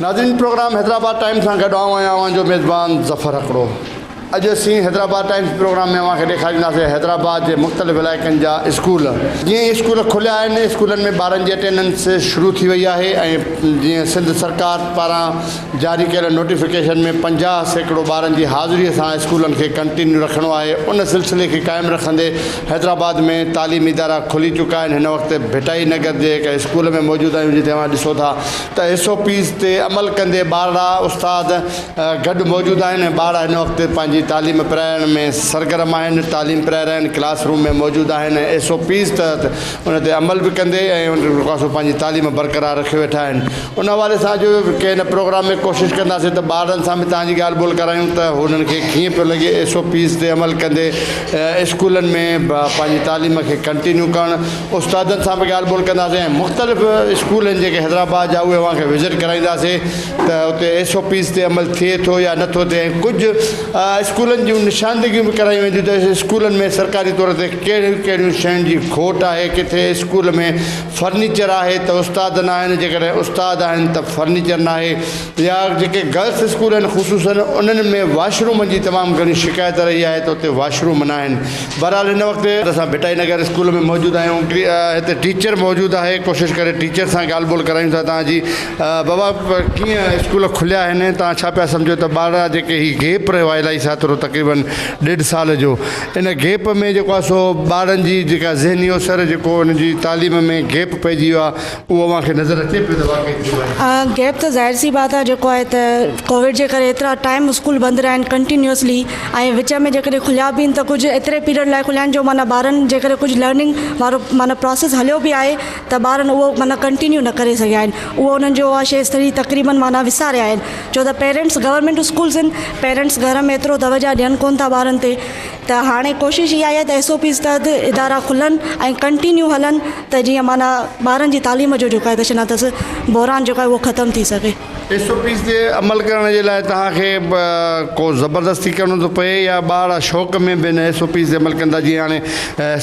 ناظرين programme Hyderabad times سان گڏ آئون آهيان اوهان جو ميزبان ظفر هڪڙو. اڄ اسين حيدرآباد ٽائيمز پروگرام ۾ اوهان کي ڏيکارينداسين حيدرآباد جي مختلف علائقن جا اسڪول. جيئن ئي اسڪول کليا آهن اسڪولن ۾ ٻارن جي اٽينڊنس شروع ٿي وئي آهي ۽ جيئن سنڌ سرڪار پاران جاري ڪيل نوٽيفڪيشن ۾ 50% ٻارن جي حاضري سان اسڪولن کي ڪنٽينيو رکڻو آهي ان سلسلي کي قائم رکندي حيدرآباد ۾ تعليمي ادارا کلي چڪا آهن هن وقت ڀٽائي نگر جي هڪ اسڪول ۾ موجود آهيون جتي اوهان ڏسو ٿا ته ايس او پيز تي عمل ڪندي ٻارڙا استاد گڏ موجود آهن ۽ ٻار هن وقت پنهنجي تعليم پرائڻ ۾ سرگرم آهن، تعليم پرائي رهيا آهن، ڪلاس روم ۾ موجود آهن ۽ ايس او پيز تحت ان تي عمل به ڪندي ۽ ان سان پنهنجي تعليم برقرار رکيو ويٺا آهن. ان حوالي سان اڄ ڪنهن هن پروگرام ۾ ڪوشش ڪنداسين ته ٻارڙن سان به توهان جي ڳالهه ٻولهه ڪرايون ته هنن کي ڪيئن پيو لڳي ايس او پيز تي عمل ڪندي اسڪولن ۾ پنهنجي تعليم کي ڪنٽينيو ڪرڻ، استادن سان به ڳالهه ٻولهه ڪنداسين ۽ مختلف اسڪول آهن جيڪي حيدرآباد جا اهي اوهان کي وزٽ ڪرائينداسين. ته اتي ايس او پيز تي عمل ٿئي ٿو يا نٿو ٿئي ۽ ڪجهه اسڪولن جون نشاندگيون به ڪرايون وينديون ته اسڪولن ۾ سرڪاري طور تي ڪهڙيون ڪهڙيون شين جي کوٽ آهي ڪٿي اسڪول ۾ فرنيچر آهي ته استاد نه آهن جيڪڏهن استاد آهن ته فرنيچر ناهي يا جيڪي گرلس اسڪول آهن خصوصن انهن ۾ واش رومن جي تمام گهڻي شڪايت رهي آهي ته اتي واش روم نه آهن بهرحال هن وقت اسان ڀٽائي نگر اسڪول ۾ موجود آهيون هتي ٽيچر موجود آهي ڪوشش ڪري ٽيچر سان ڳالهه ٻولهه ڪرايون ٿا توهان جي بابا ڪيئن اسڪول کليا آهن توهان ڇا پيا سمجهو ته ٻارڙا جيڪي هي گيپ رهيو آهي الائي ساترو تقريبن ڏيڍ سال جو ان گيپ ۾ جيڪو آهي سو ٻارڙن جي جيڪا ذهني اوسر جيڪو ان جي تعليم ۾ گيپ پئجي ويو آهي اهو اوهان کي نظر اچي پيو ته واقعي ٿيو آهي. گيپ ته ظاهر سي بات آهي جيڪو آهي ته ڪووڊ جي ڪري ايترا ٽائيم اسڪول بند رهيا آهن ڪنٽينيوسلي ۽ وچ ۾ جيڪڏهن کليا به آهن ته ڪجهه ايتري پيريڊ لاء کليا آهن جو معنيٰ ٻارن جي ڪري ڪجهه لرننگ وارو معنيٰ پراسيس هليو به آهي ته ٻارن اهو معنيٰ ڪنٽينيو نه ڪري سگهيا آهن اهو انهن جو اها شيء سڄي تقريبن معنيٰ وساريا آهن ڇو ته پيرنٽس گورنمينٽ اسڪولس آهن پيرنٽس گهر ۾ ايترو توجه ڏين ڪونه ٿا ٻارن تي ته هاڻي ڪوشش اها آهي ته ايس او پيز تحت ادارا کلن ۽ ڪنٽينيو هلن ته جيئن معنيٰ ٻارن جي تعليم جو جيڪو آهي ته ڇنا اٿس بحران جيڪو آهي اهو ختم ٿي سگهي. ايس او پيز تي عمل ڪرڻ جي لاء توهان کي ڪو زبردستي ڪرڻو ٿو پئي يا ٻار شوق ۾ به ان ايس او پيز تي عمل ڪن ٿا جيئن هاڻي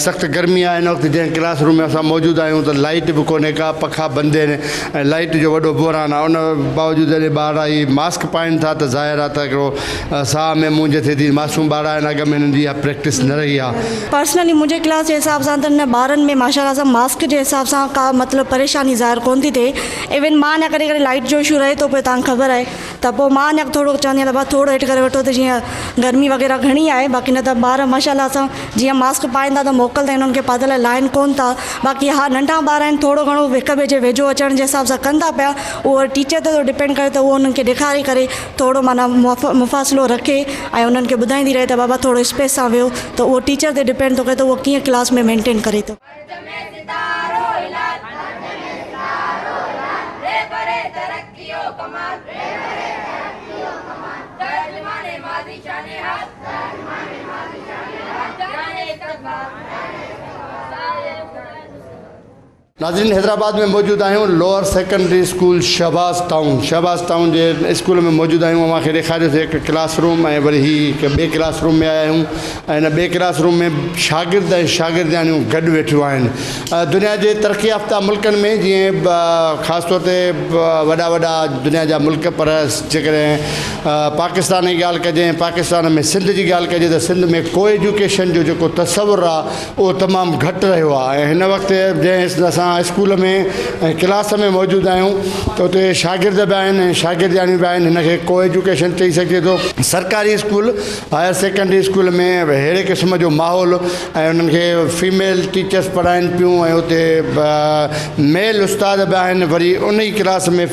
سخت گرمي آهي هن وقت جنهن ڪلاس روم ۾ اسان موجود آهيون ته لائيٽ به ڪونهي ڪا پکا بند آهن ۽ لائيٽ جو وڏو بحران آهي ان باوجود جڏهن ٻارڙا هي ماسڪ پائين ٿا ته ظاهر آهي ته هڪڙو ساهه ۾ مونجهه ٿئي ٿي، معصوم ٻارڙا آهن اڳ ۾ هنن جي اها پريڪٽس نه رهي آ. پرسنلي منهنجي ڪلاس جي حساب سان ته نه ٻارن ۾ ماشاء الله سان ماسڪ جي حساب سان ڪا مطلب پريشاني ظاهر ڪون ٿي ٿئي ايون مان اڃا ڪڏهن ڪڏهن لائيٽ جو اشو رهي ٿو پيو توهان کي خبر آهي ته پوء مان اڃا ٿورو چوندي آهيان ته بابا ٿورو هيٺ ڪري وٺو ته جيئن گرمي وغيره گهڻي آهي باقي نه ته ٻار ماشاء الله سان جيئن ماسڪ پائين ٿا ته موڪل ته هنن کي پاتل آهي لاهين ڪون ٿا باقي ها ننڍا ٻار آهن ٿورو گهڻو هڪ ٻئي جي ويجهو اچڻ جي حساب سان ڪن ٿا پيا اهو ٽيچر تي ٿو ڊپينڊ ڪري ته اهو انهن کي ڏيکاري ڪري ٿورو معنيٰ مفاصلو رکي ۽ انهن کي ٻڌائيندي رهي ته بابا ٿورو اسپيس سان ويهو ته اهو ٽيچر تي ڊپينڊ ٿو ڪري ته اهو ڪيئن ڪلاس ۾ مينٽين ڪري ٿو. ناظرين حيدرآباد ۾ موجود آهيون lower secondary school Shahbaz town Shahbaz town جي اسڪول ۾ موجود آهيون اوهان کي ڏيکاريوسي هڪ ڪلاس روم ۽ وري هي هڪ ٻئي ڪلاس روم ۾ آيا آهيون ۽ هن ٻئي ڪلاس روم ۾ شاگرد ۽ شاگردياڻيون گڏ ويٺيون آهن دنيا جي ترقي يافته ملڪن ۾ جيئن خاص طور تي وڏا وڏا دنيا جا ملڪ پر جيڪڏهن پاڪستان جي ڳالهه ڪجي ۽ پاڪستان ۾ سنڌ جي ڳالهه ڪجي ته سنڌ ۾ ڪو ايجوڪيشن جو جيڪو تصور آهي اهو تمام گهٽ رهيو آهي ۽ هن وقت جنهن اسان اسڪول ۾ ۽ ڪلاس ۾ موجود آهيون ته اتي شاگرد به آهن ۽ شاگردياڻيون به آهن هن کي ڪو ايجوڪيشن چئي سگهجي ٿو. سرڪاري اسڪول هائر سيڪنڊري اسڪول ۾ ههڙي قسم جو ماحول ۽ انهن کي فيميل ٽيچرس پڙهائين پيون ۽ اتي ميل استاد به آهن وري ان ئي ڪلاس ۾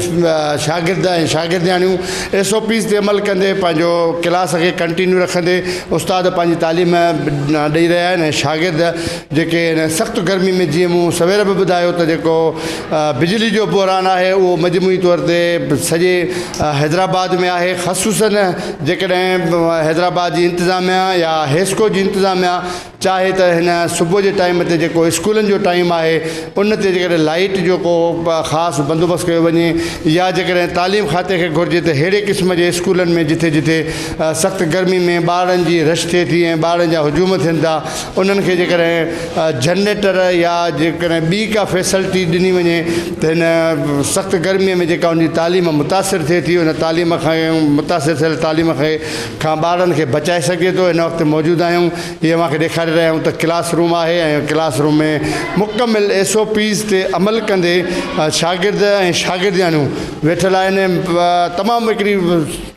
شاگرد ۽ شاگردياڻيون ايس او پيز تي عمل ڪندي پنهنجو ڪلاس کي ڪنٽينيو رکندي استاد پنهنجي تعليم ڏئي رهيا آهن ۽ شاگرد جيڪي هن سخت گرمي ۾ جيئن مون سوير به ٻڌايو ته جيڪو بجلي جو بحران آهي اهو مجموعي طور تي سڄي حيدرآباد ۾ آهي خصوصن جيڪڏهن حيدرآباد جي انتظاميا يا حيسڪو جي انتظاميا چاهي ته هن صبح جي ٽائيم تي جيڪو اسڪولن جو ٽائيم آهي ان تي جيڪڏهن لائيٽ جو ڪو خاص بندوبست ڪيو وڃي يا جيڪڏهن تعليم کاتي کي گهرجي ته ههڙي قسم جي اسڪولن ۾ جٿي جٿي سخت گرمي ۾ ٻارڙن جي رش ٿئي ٿي ۽ ٻارڙن جا هجوم ٿين ٿا انهن کي جيڪڏهن جنريٽر يا جيڪڏهن ٻي ڪا فيسلٽي ڏني وڃي ته هن سخت گرمي ۾ جيڪا ان جي تعليم متاثر ٿئي ٿي ان تعليم کان متاثر ٿيل تعليم کي کان ٻارڙن کي بچائي سگهجي ٿو. هن وقت موجود آهيون هي اوهان کي ڏيکاري رهيا آهيون ته ڪلاس روم آهي ۽ ڪلاس روم ۾ مڪمل ايس او پيز تي عمل ڪندي شاگرد ۽ شاگردياڻيون ويٺل آهن. تمام هڪڙي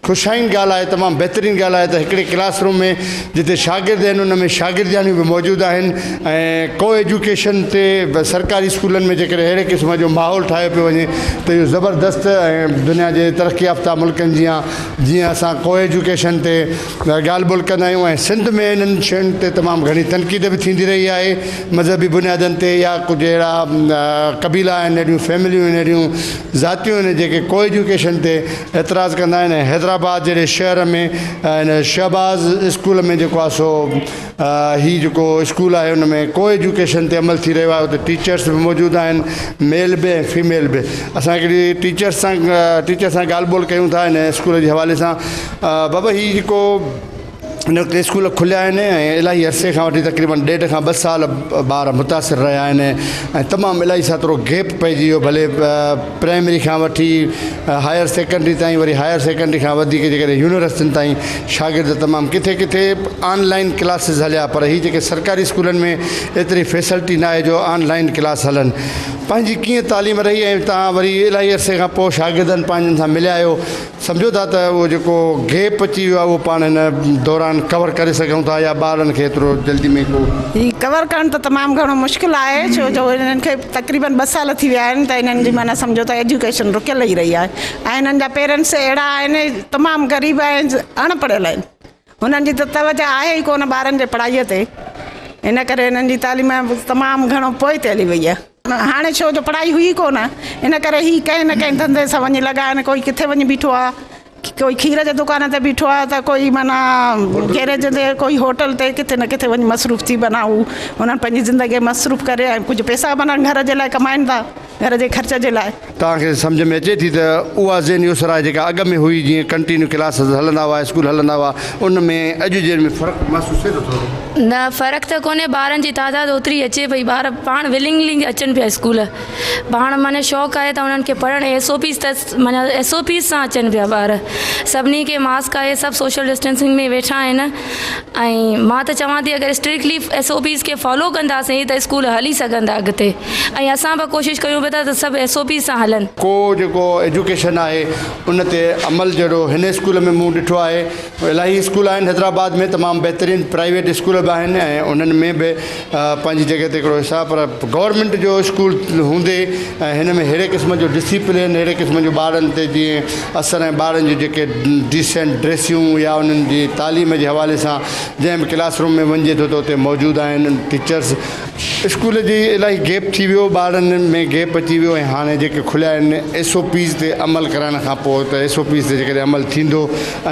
خوشائين ڳالهه آهي تمام بهترين ڳالهه آهي ته هڪڙي ڪلاس روم ۾ جتي شاگرد آهن ان ۾ شاگردياڻيون به موجود آهن ۽ ڪو ايجوڪيشن تي سرڪاري اسڪولن ۾ جيڪڏهن اهڙي قسم جو ماحول ٺاهيو پيو وڃي ته اهو زبردست ۽ دنيا جي ترقي يافته ملڪن جيان جيئن اسان ڪو ايجوڪيشن تي ڳالهه ٻولهه ڪندا آهيون ۽ سنڌ ۾ انهن شين تي تمام گهڻي تنقيد به ٿيندي رهي آهي مذهبي بنيادن تي يا ڪجهه اهڙا قبيلا آهن اهڙيون فيمليون آهن اهڙيون ذاتيون آهن جيڪي ڪو ايجوڪيشن تي اعتراض ڪندا آهن ۽ حيدرآباد جهڙي شهر ۾ هن شهباز اسڪول ۾ جيڪو آهي سو هي جيڪو اسڪول آهي ان ۾ ڪو ايجوڪيشن تي عمل ٿي رهيو آهي اتي ٽيچرس به موجود آهن ميل به ۽ فيميل به اسان هڪڙي ٽيچرس سان ٽيچر سان ڳالهه ٻولهه ڪيون ٿا هن اسڪول جي حوالي سان بابا هي جيڪو هن وقت اسڪول کليا آهن ۽ الاهي عرصي کان وٺي تقريبن ڏيڍ کان ٻه سال ٻار متاثر رهيا آهن ۽ تمام الاهي ساترو گيپ پئجي ويو ڀلي پرائمري کان وٺي هائر سيڪنڊري تائين وري هائر سيڪنڊري کان وڌيڪ جيڪڏهن يونيورسٽين تائين شاگرد تمام ڪٿي ڪٿي آن لائن ڪلاسز هليا پر هي جيڪي سرڪاري اسڪولن ۾ ايتري فيسلٽي نه آهي جو آن لائن ڪلاس هلن پنهنجي ڪيئن تعليم رهي ۽ توهان وري الاهي عرصي کان پوء شاگردن پنهنجن سان مليا آهيو سمجهو ٿا ته اهو جيڪو گيپ اچي ويو آهي اهو پاڻ هن دوران ڪور ڪري سگهون ٿا يا ٻارن کي ايترو جلدي ۾ ڪو. هي ڪور ڪرڻ ته تمام گهڻو مشڪل آهي ڇو جو هنن کي تقريبن ٻه سال ٿي ويا آهن ته هنن جي معنيٰ سمجهو ته ايجوڪيشن رڪيل ئي رهي آهي ۽ هنن جا پيرنٽس اهڙا آهن تمام غريب ۽ اڻ پڙهيل آهن هنن جي ته توجه آهي ئي ڪونه ٻارن جي پڙهائي تي ان ڪري هنن جي تعليم تمام گهڻو پوئتي هلي وئي آهي. هاڻي ڇو جو پڙهائي هئي ڪونه ان ڪري هي ڪنهن نه ڪنهن ڌنڌي سان وڃي لڳا آهن ڪوئي ڪٿي وڃي بيٺو آهي ڪوئي کير جي دڪان تي بيٺو آهي ته ڪوئي معنيٰ گيريج تي ڪوئي هوٽل تي ڪٿي نه ڪٿي وڃي مصروف ٿي معنيٰ هو انهن پنهنجي زندگي مصروف ڪري ۽ ڪجهه پئسا معنيٰ گهر جي لاء ڪمائن ٿا گهر جي خرچ جي لاء. توهان کي سمجهه ۾ اچي ٿي ته اها ذهني اوسر آهي جيڪا اڳ ۾ هئي جيئن ڪنٽينيو ڪلاسز هلندا هئا اسڪول هلندا هئا ان ۾ اڄ جي ۾ فرق محسوس ٿئي ٿو ٿورو. نه فرق ته ڪونهي ٻارن جي تعداد اوتري اچي پئي ٻار پاڻ ولنگلي اچن پيا اسڪول پاڻ معنيٰ شوق آهي ته انهن کي پڙهڻ ايس او پيز ته معنيٰ ايس او پيز سان اچن پيا ٻار سڀني کي ماسڪ آهي سڀ سوشل ڊسٽنسنگ ۾ ويٺا آهن ۽ مان ته چوان ٿي اگر اسٽرڪٽلي ايس او پيز کي فالو ڪنداسين ته اسڪول هلي سگهندا اڳتي ۽ اسان به ڪوشش ڪيون پيا ٿا ته سڀ ايس او پيز سان هلن. ڪو جيڪو ايجوڪيشن آهي ان تي عمل جهڙو هن اسڪول ۾ مون ڏٺو آهي الاهي اسڪول آهن حيدرآباد ۾ تمام بهترين پرائيويٽ اسڪول به آهن ۽ انهن ۾ به پنهنجي جڳهه تي هڪڙو حساب پر گورنمينٽ جو اسڪول هوندي ۽ هن ۾ ههڙي قسم جو ڊسيپلين ههڙي قسم جو ٻارن تي جيئن اثر ۽ ٻارن جون جيڪي ڊيسينٽ ڊريسيون يا انهن جي تعليم جي حوالي سان جنهن به ڪلاس روم ۾ وڃجي ٿو ته اتي موجود آهن ٽيچرس اسڪول جي الاهي گيپ ٿي ويو ٻارن ۾ گيپ اچي ويو ۽ هاڻي جيڪي کليا آهن ايس او پيز تي عمل ڪرائڻ کان پوء ته ايس او پيز تي جيڪڏهن عمل ٿيندو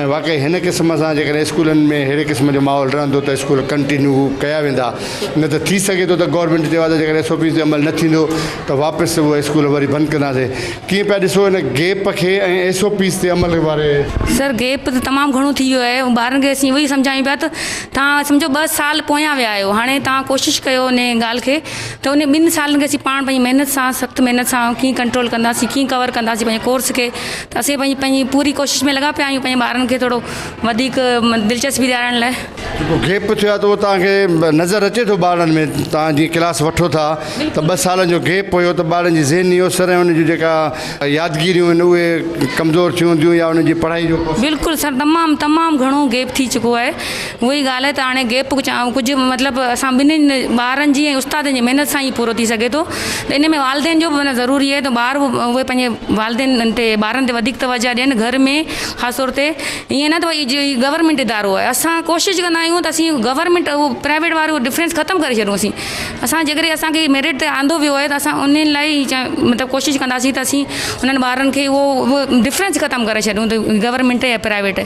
۽ واقعي هن قسم سان جيڪڏهن اسڪولن ۾ ههڙي قسم جو ماحول رهندو ته اسڪول ڪنٽينيو ڪيا ويندا نه ته ٿي سگهي ٿو ته گورنمينٽ چيو آهي ته جيڪڏهن ايس او پيز تي عمل نه ٿيندو ته واپس اهي اسڪول وري بند ڪنداسين ڪيئن پيا ڏسو هن گيپ کي ۽ ايس او پيز تي عمل واري. سر گيپ ته تمام گهڻو ٿي ويو آهي ٻارن کي اسين اهو ئي سمجهايون پيا ته توهان سمجهو ٻه سال پويان ويا آهيو هاڻي توهان ڪوشش ڪيو ان ڳالهه کي ته ان ٻن سالن کي اسين پاڻ پنهنجي محنت سان سخت محنت سان ڪيئن ڪنٽرول ڪنداسين ڪيئن ڪور ڪنداسين پنهنجي ڪورس کي ته اسين پنهنجي پنهنجي پوري ڪوشش ۾ لڳا پيا آهيون پنهنجي ٻارن کي ٿورو وڌيڪ دلچسپي ڏيارڻ لاء. جيڪو گيپ ٿيو آهي ته اهو توهان کي نظر اچي ٿو ٻارڙن ۾ توهان جيئن ڪلاس وٺو ٿا ته ٻه سالن جو گيپ هيو ته ٻارن جي ذهني اوسر ۽ ان جون جيڪا يادگيريون آهن اهي ڪمزور ٿيون هونديون يا انهن جي پڙهائي جو ڪو. بلڪل سر تمام تمام گهڻو گيپ ٿي چڪو آهي اها ئي ڳالهه آهي ته هاڻي گيپ ڪجهه مطلب اسان ٻنهين ٻارن جي ۽ استادن جي محنت سان ئي پورو ٿي سگهي ٿو ته ان ۾ والدين جو به معنيٰ ضروري آهي ته ٻار به اهي پنهنجي والدين تي ٻارن تي وڌيڪ توجه ڏين گهر ۾ خاص طور تي ائين نه ته ڀئي هي گورنمينٽ ادارو آهي اسان ڪوشش ڪندا آهيون ته اسين گورنمينٽ اهو پرائيويٽ وارو ڊفرنس ختم ڪري ڇڏون اسين اسان جيڪڏهن اسان کي ميرٽ تي آندو ويو آهي ته اسان انهن لاء ئي مطلب ڪوشش ڪنداسين ته اسين انهن ٻارن کي اهو ڊفرنس ختم ڪري ڇڏون ته گورنمينٽ يا پرائيويٽ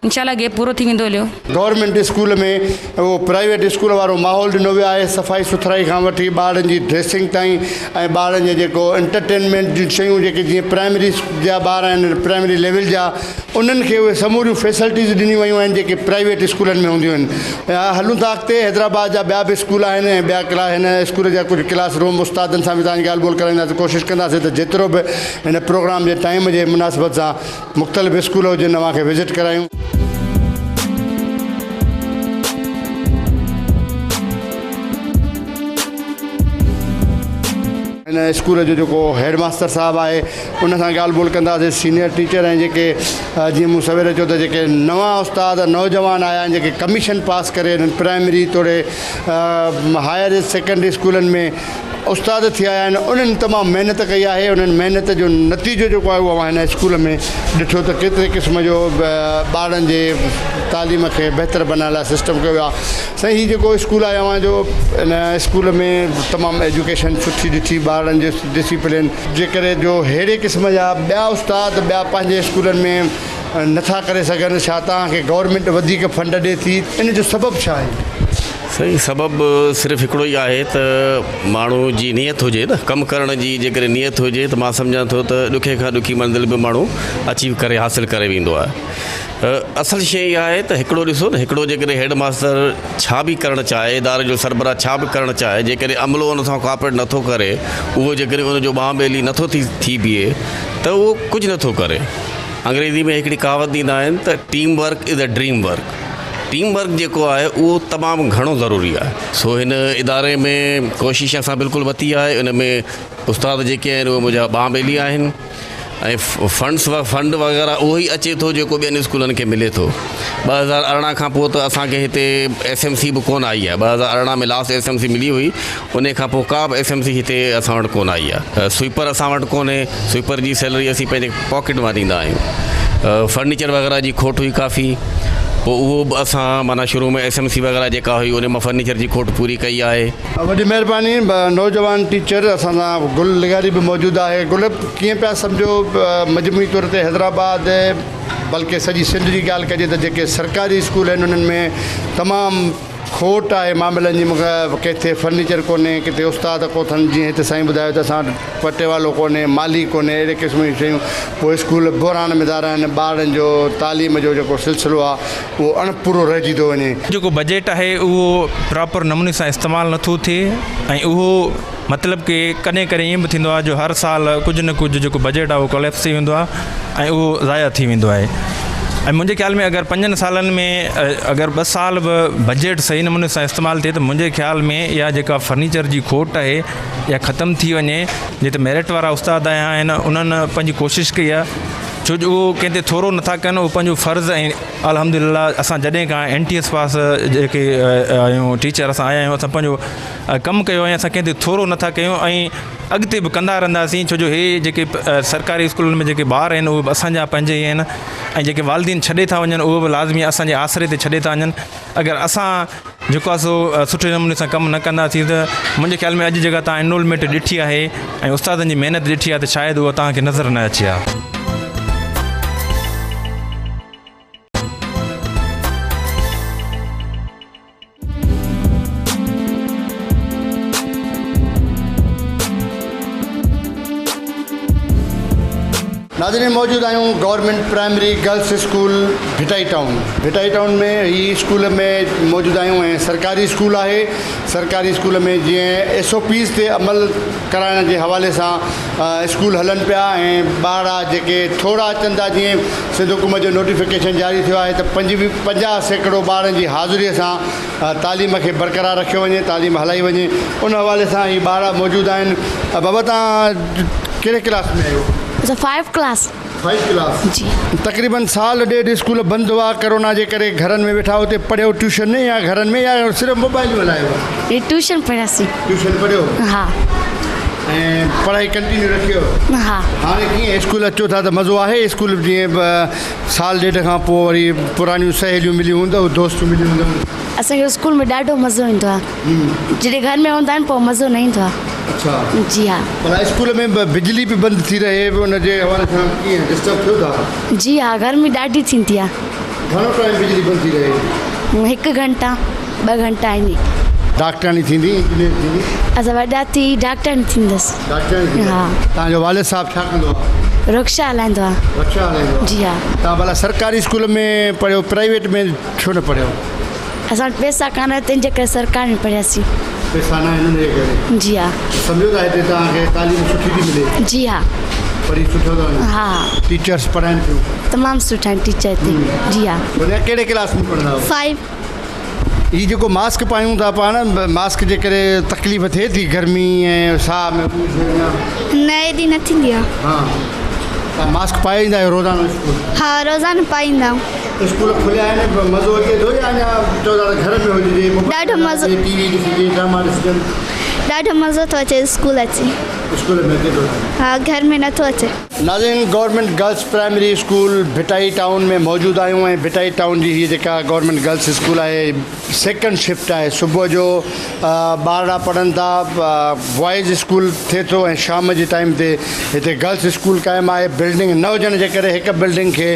انشاء الله گيپ پورو ٿي ويندو هليو. گورنمينٽ اسڪول ۾ اهو پرائيويٽ اسڪول وارو ماحول ڏنو ويو آهي صفائي سٿرائي کان وٺي ٻارڙن جي ڊريسنگ تائين ۽ ٻارڙن جي جيڪا. جيڪو انٽرٽينمينٽ جون شيون جيڪي جيئن پرائمري جا ٻار آهن پرائمري ليول جا انهن کي اهي سموريون فيسلٽيز ڏنيون ويون آهن جيڪي پرائيويٽ اسڪولن ۾ هونديون آهن هلون ٿا اڳتي حيدرآباد جا ٻيا به اسڪول آهن ۽ ٻيا ڪلا هن اسڪول جا ڪجهه ڪلاس روم استادن سان به توهان جي ڳالهه ٻولهه ڪرائينداسين ڪوشش ڪنداسين ته جيترو به هن پروگرام جي ٽائيم جي مناسبت سان مختلف اسڪول هجن اوهان کي وزٽ ڪرايون. هن اسڪول جو جيڪو هيڊ ماستر صاحب آهي ان سان ڳالهه ٻولهه ڪنداسين سينئر ٽيچر ۽ جيڪي جيئن مون سوير چيو ته جيڪي نوان استاد نوجوان آيا آهن جيڪي ڪميشن پاس ڪري هنن پرائمري توڙي هائر سيڪنڊري اسڪولن ۾ استاد ٿي آيا آهن انهن تمام محنت ڪئي آهي انهن محنت جو نتيجو جيڪو آهي اهو اوهان هن اسڪول ۾ ڏٺو ته ڪيتري قسم جو ٻارڙن جي تعليم کي بهتر بنائڻ لاء سسٽم ڪيو ويو آهي سائين هي جيڪو اسڪول آهي اوهان جو ان اسڪول ۾ تمام ايجوڪيشن سٺي ڏٺي ٻارڙن جي ڊسيپلين جي ڪري جو ههڙي قسم جا ٻيا استاد ٻيا پنهنجي اسڪولن ۾ نٿا ڪري سگهن ڇا توهان کي گورنمينٽ وڌيڪ فنڊ ڏي ٿي ان جو سبب ڇا آهي؟ سائين سبب صرف هڪڙو ئي آهي ته ماڻهو جي نيت هجي نه ڪم ڪرڻ جي جيڪڏهن نيت هجي ته مان سمجهان ٿو ته ڏکي کان ڏکي منزل به ماڻهو اچيو ڪري حاصل ڪري ويندو آهي اصل شيء اها آهي ته هڪڙو ڏسو نه هڪڙو جيڪڏهن هيڊ ماستر ڇا به ڪرڻ چاهي اداري جو سربراهه ڇا به ڪرڻ چاهي جيڪڏهن عملو ان سان ڪوآپريٽ نٿو ڪري اهو جيڪڏهن ان جو ٻانهن ٻيلي نٿو ٿي ٿي بيهي ته اهو ڪجهه نٿو ڪري انگريزي ۾ هڪڙي ڪهاوت ڏيندا آهن ته team work is a dream work team work جيڪو آهي اهو تمام گهڻو ضروري آهي سو هن اداري ۾ ڪوشش اسان بلڪل ورتي آهي ان ۾ استاد جيڪي آهن اهي منهنجا ٻانهن ٻيلي آهن ۽ فنڊس فنڊ وغيره اهو ئي اچي ٿو جيڪو ٻين اسڪولن کي ملي ٿو 2018 کان پوء ته اسان کي هتي ايس ايم سي به ڪونه آئي آهي 2018 ۾ لاسٽ ايس ايم سي ملي هئي ان کان پوء ڪا به ايس ايم سي هتي اسان وٽ ڪونه آئي آهي سوئپر اسان وٽ ڪونهي سوئپر جي سيلري اسين پنهنجي پاڪيٽ مان ڏيندا آهيون فرنيچر وغيره جي کوٽ هئي ڪافي پوء اهو به اسان معنيٰ شروع ۾ ايس ايم سي وغيره جيڪا هئي ان مان فرنيچر جي کوٽ پوري ڪئي آهي وڏي مهرباني نوجوان ٽيچر اسان سان گل لغاري به موجود آهي گل ڪيئن پيا سمجهو مجموعي طور تي حيدرآباد بلڪه سڄي سنڌ جي ڳالهه ڪجي ته جيڪي سرڪاري اسڪول آهن انهن ۾ تمام کوٽ آهي معاملن جي ڪٿي فرنيچر ڪونهي ڪٿي استاد ڪو اٿن جيئن هتي سائين ٻڌايو ته اسان وٽ پٽيوالو ڪونهي مالي ڪونهي اهڙي قسم جون شيون پوء اسڪول بحران ۾ ٿا رهن ٻارڙن جو تعليم جو جيڪو سلسلو آهي اهو اڻ پورو رهجي ٿو وڃي. جيڪو بجيٽ آهي اهو پراپر نموني سان استعمال نٿو ٿئي ۽ اهو مطلب ڪي ڪڏهن ڪڏهن ائين به ٿيندو آهي جو هر سال ڪجهه نه ڪجهه جيڪو بجيٽ آهي اهو ڪوليپس ٿي ويندو آهي ۽ اهو ضايع ٿي ويندو آهي ۽ منهنجي خيال ۾ اگر پنجن سالن ۾ اگر ٻه سال به بجيٽ صحيح نموني سان استعمال ٿئي ته منهنجي خيال ۾ اها جيڪا فرنيچر جي کوٽ آهي اها ختم ٿي وڃي جتي ميرٽ وارا استاد آيا آهن انهن پنهنجي ڪوشش ڪئي آهي ڇو جو اهو ڪنهن تي ٿورو نٿا ڪن اهو پنهنجو فرض ۽ الحمد لله اسان جڏهن کان اين ٽي ايس پاس جيڪي آهيون ٽيچر اسان آيا آهيون اسان پنهنجو ڪم ڪيو ۽ اسان ڪنهن تي ٿورو نٿا ڪيون ۽ اڳتي به ڪندا رهنداسين ڇو جو هي جيڪي سرڪاري اسڪولن ۾ جيڪي ٻار آهن اهي به اسان جا پنهنجا ئي آهن ۽ جيڪي والدين ڇڏي ٿا وڃن اهو به لازمي اسان جي آسري تي ڇڏي ٿا وڃن اگر اسان جيڪو آهي سو سٺي نموني سان ڪم نه ڪنداسين ته منهنجي خيال ۾ اڄ جيڪا توهان انرولمينٽ ڏٺي آهي ۽ استادن جي محنت ڏٺي آهي ته شايد اها توهان کي نظر نه اچي ها. ناظرين موجود آهيون government primary girls school Bhittai town Bhittai town ۾ هي اسڪول ۾ موجود آهيون ۽ سرڪاري اسڪول آهي سرڪاري اسڪول ۾ جيئن ايس او پيز تي عمل ڪرائڻ جي حوالي سان اسڪول هلن پيا ۽ ٻارڙا جيڪي ٿورا اچن ٿا جيئن سنڌ حڪومت جو نوٽيفڪيشن جاري ٿيو آهي ته 50% ٻارن جي حاضري سان تعليم کي برقرار رکيو وڃي تعليم هلائي وڃي ان حوالي سان هي ٻارڙا موجود آهن بابا توهان ڪهڙي ڪلاس ۾ آهيو؟ اسان فائيو ڪلاس. فائيو ڪلاس جي. تقريبن سال ڏيڍ اسڪول بند هئا ڪرونا جي ڪري گهرن ۾ ويٺا اتي پڙهيو ٽيوشن يا گهرن ۾ يا صرف موبائلون هلايو. ني ٽيوشن پڙهياسين. ٽيوشن پڙهيو. ها. ۽ پڙهائي ڪنٽينيو رکيو. ها. هاڻي ڪيئن اسڪول اچو ٿا ته مزو آهي اسڪول جيئن سال ڏيڍ کان پوء وري پراڻيون سهيليون مليون هوندو دوست مليون هوندو. اسان کي اسڪول ۾ ڏاڍو مزو ايندو آهي جڏهن گهر ۾ هوندا آهن پوء مزو نه ايندو آهي. اڇا جي ها. پر اسڪول ۾ به بجلي به بند ٿي رهي ان جي حوالي سان ڪيئن ڊسٽرب ٿيو ٿا؟ جي ها گرمي ڏاڍي ٿيندي آ. گهڻو ٽائيم بجلي بند ٿي رهي؟ هڪ گهنٽا ٻه گهنٽا ائين. ڊاڪٽرياڻي ٿيندي انجنيئر ٿيندي؟ اسان وڏا ٿي ڊاڪٽرياڻي ٿيندس. ڊاڪٽرياڻي ٿيندس. ها. توهان جو والد صاحب ڇا ڪندو آ؟ رڪشا هلائيندو آ. رڪشا هلائيندو آ. جي ها. توهان ڀلا سرڪاري اسڪول ۾ پڙهيو پرائيويٽ ۾ ڇو نه پڙهيو؟ اسان وٽ پئسا ڪانه هئا تنهن جي ڪري سرڪاري ۾ پڙهياسين. پئسا نه آهن ان جي ڪري. جي ها. سمجهو ٿا هتي توهان کي تعليم سٺي ٿي ملي؟ جي ها. پڙهي سٺو ٿا وڃو؟ ها. ٽيچرس پڙهائن ٿيون؟ تمام سٺا آهن ٽيچر هتي. جي ها. ڀليا ڪهڙي ڪلاس ۾ پڙهندا آهيو؟ فائيو. هي جيڪو ماسڪ پايون ٿا پاڻ ماسڪ جي ڪري تڪليف ٿئي ٿي گرمي ۽ ساهه ۾ بوجھ يا؟ نه ايڏي نه ٿيندي آ. ها توهان ماسڪ پائي ايندا آهيو روزانو اسڪول؟ ها روزانو پائي ايندا آهيون. اسڪول کليا آهن مزو اچي ٿو يا اڃا چئو ٿا ته گهر ۾ هججي موبائل ڏاڍو مزو ٽي وي ڏسجي ڊراما ڏسجن؟ ڏاڍو مزو ٿو اچي اسڪول اچي. اسڪول ۾ اچي ٿو؟ ها گهر ۾ نٿو اچي. ناظرين government girls primary school Bhittai town ۾ موجود آهيون ۽ ڀٽائي ٽائون جي هي جيڪا گورنمينٽ گرلس اسڪول آهي سيڪنڊ شفٽ آهي صبح جو ٻارڙا پڙهن ٿا بوائز اسڪول ٿئي ٿو ۽ شام جي ٽائيم تي هتي گرلس اسڪول قائم آهي بلڊنگ نه هجڻ جي ڪري هڪ بلڊنگ کي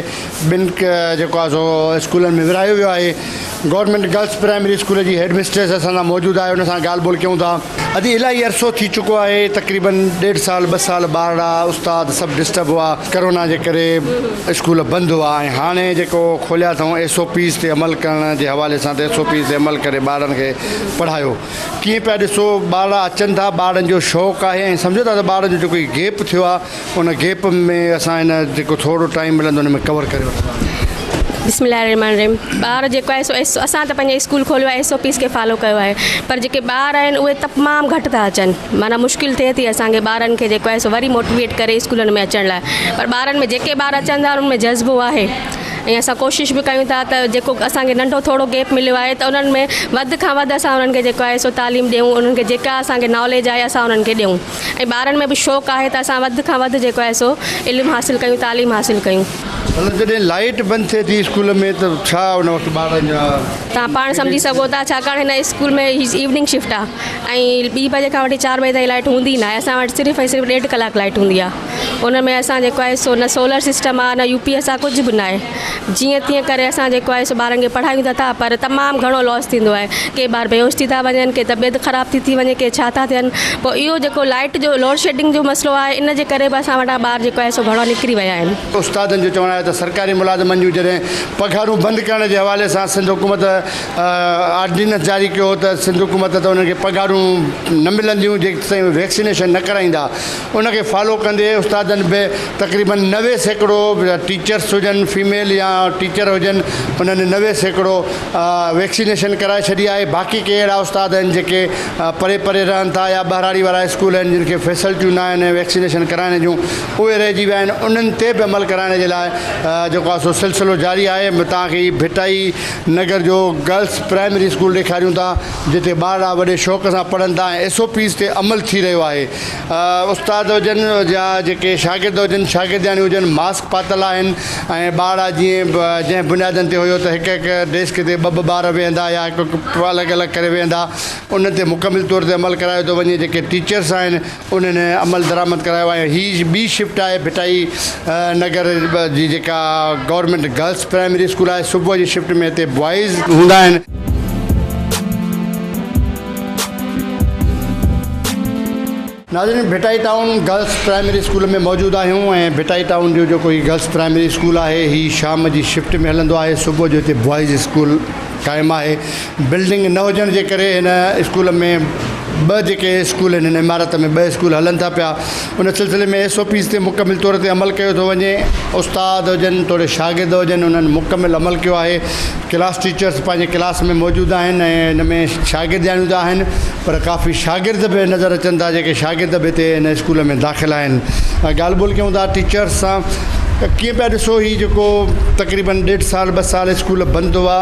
ٻن جيڪو آهي سو اسڪولن ۾ ورهايو ويو آهي گورنمينٽ گرلس پرائمري اسڪول جي هيڊ مسٽريس اسان سان موجود آهي ان سان ڳالهه ٻولهه ڪيون ٿا. ادي الاهي عرصو ٿي چڪو آهي تقريبن ڏيڍ سال ٻه سال ٻارڙا استاد سڀ ڊسٽرب هئا ڪرونا جي ڪري اسڪول بند هئا ۽ هاڻي جيڪو کوليا اٿئون ايس او پيز تي عمل ڪرڻ جي حوالي سان ته ايس او پيز تي عمل ڪري ٻارڙن کي پڙهايو ڪيئن پيا ڏسو ٻارڙا اچن ٿا ٻارڙن جو شوق آهي ۽ سمجهو ٿا ته ٻارڙن جو جيڪو هي گيپ ٿيو آهي ان گيپ ۾ اسان هن جيڪو ٿورو ٽائيم ملندو ان ۾ ڪور ڪري وٺنداسين. بسم الله الرحمٰن الرحيم ٻار جيڪو آهي سو ايس اسان ته پنهنجي اسڪول کوليو آهي ايس او پيز کي فالو ڪيو آهي پر جيڪي ٻار آهن اهي تمام گهٽ ٿا اچن معنيٰ مشڪل ٿئي ٿي اسان کي ٻارن کي جيڪو آهي سو وري موٽيويٽ ڪري اسڪولن ۾ اچڻ لاء پر ٻارن ۾ جيڪي ٻار اچن ٿا انهن ۾ جذبو آهي ۽ اسان ڪوشش به ڪيون ٿا ته جيڪو اسان کي ننڍو ٿورو گيپ مليو آهي ته انهن ۾ وڌ کان وڌ اسان انهن کي جيڪو آهي سو تعليم ڏيون انهن کي جيڪا اسان کي ناليج آهي اسان انهن کي ڏيون ۽ ٻارن ۾ به شوق آهي ته اسان وڌ کان وڌ جيڪو آهي سو علم حاصل ڪيون تعليم حاصل ڪيون. مطلب جڏهن لائيٽ بند ٿئي ٿي اسڪول ۾ ته ڇا ان وقت ٻارن جا. توهان پاڻ سمجهي سگهو ٿا ڇاڪاڻ هن اسڪول ۾ هي ايوننگ شفٽ آهي ۽ ٻي بجي کان وٺي چار بجي تائين لائيٽ هوندي ئي ناهي اسان وٽ صرف ۽ صرف ڏيڍ ڪلاڪ لائيٽ هوندي آهي ان ۾ اسان جيڪو آهي سو نه سولر سسٽم آهي نه يو پي ايس آهي ڪجهه به ناهي جيئن تيئن ڪري اسان جيڪو آهي سو ٻارن کي پڙهايون ته ٿا پر تمام گهڻو لاس ٿيندو آهي ڪي ٻار بيهوش ٿي ٿا وڃن ڪي طبيعت خراب ٿي ٿي وڃي ڪي ڇا ٿا ٿين پوء اهو جيڪو لائيٽ جو لوڊ شيڊنگ جو مسئلو آهي ان جي ڪري به اسان وٽان ٻار جيڪو آهي سو گهڻا نڪري ويا آهن. استادن جو چوڻ آهي ته سرڪاري ملازمن جون جڏهن پگهارون بند ڪرڻ جي حوالي سان سنڌ حڪومت آرڊيننس جاري ڪيو هو ته سنڌ حڪومت ته انهن کي پگهارون نه ملنديون جيستائين ويڪسينيشن نه ڪرائيندا ان کي فالو ڪندي استادن به تقريبن 90% ٽيچرس هجن فيميل يا ٽيچر هجن انهن 90% ويڪسينيشن ڪرائي ڇڏي آهي باقي ڪي اهڙا استاد آهن جيڪي پري پري رهن ٿا يا ٻهراڙي وارا اسڪول آهن جن کي فيسلٽيون نه آهن ويڪسينيشن ڪرائڻ جون اهي رهجي ويا آهن انهن تي به عمل ڪرائڻ جي لاء جيڪو آهي سو سلسلو جاري آهي توهان کي هي ڀٽائي نگر جو گرلس پرائمري اسڪول ڏيکاريون ٿا جتي ٻارڙا وڏي شوق سان پڙهن ٿا ۽ ايس او پيز تي عمل ٿي رهيو آهي استاد هجن يا جيڪي شاگرد هجن شاگردياڻيون هجن ماسڪ پاتل آهن ۽ ٻارڙا جيئن جنهن بنيادن تي هيو ته هڪ هڪ ڊيسڪ تي ٻه ٻه ٻار ويهندا يا هڪ هڪ الڳ الڳ ڪري ويهندا ان تي مڪمل طور تي عمل ڪرايو ٿو وڃي جيڪي ٽيچرس آهن انهن عمل درآمد ڪرايو آهي هي ٻي شفٽ آهي ڀٽائي نگر جي جيڪا گورنمينٽ گرلس پرائمري اسڪول آهي صبح جي شفٽ ۾ هتي بوائز هوندا آهن. ناظرين Bhittai town girls primary school ۾ موجود آهيون ۽ ڀٽائي ٽائون جو جيڪو هي گرلس پرائمري اسڪول آهي هي شام جي شفٽ ۾ هلندو آهي صبح جو هتي بوائز اسڪول قائم آهي بلڊنگ نه هجڻ جي ڪري هن اسڪول ۾ ٻه جيڪي اسڪول آهن هن عمارت ۾ ٻه اسڪول هلن ٿا پيا ان سلسلي ۾ ايس او پيز تي مڪمل طور تي عمل ڪيو ٿو وڃي استاد هجن توڙي شاگرد هجن انهن مڪمل عمل ڪيو آهي ڪلاس ٽيچرس پنهنجي ڪلاس ۾ موجود آهن ۽ ان ۾ شاگردياڻيون ته آهن پر ڪافي شاگرد به نظر اچن ٿا جيڪي شاگرد به هتي هن اسڪول ۾ داخل آهن ڳالهه ٻولهه ڪيون ٿا ٽيچرس سان ڪيئن پيا ڏسو هي جيڪو تقريبن ڏيڍ سال ٻه سال اسڪول بند هئا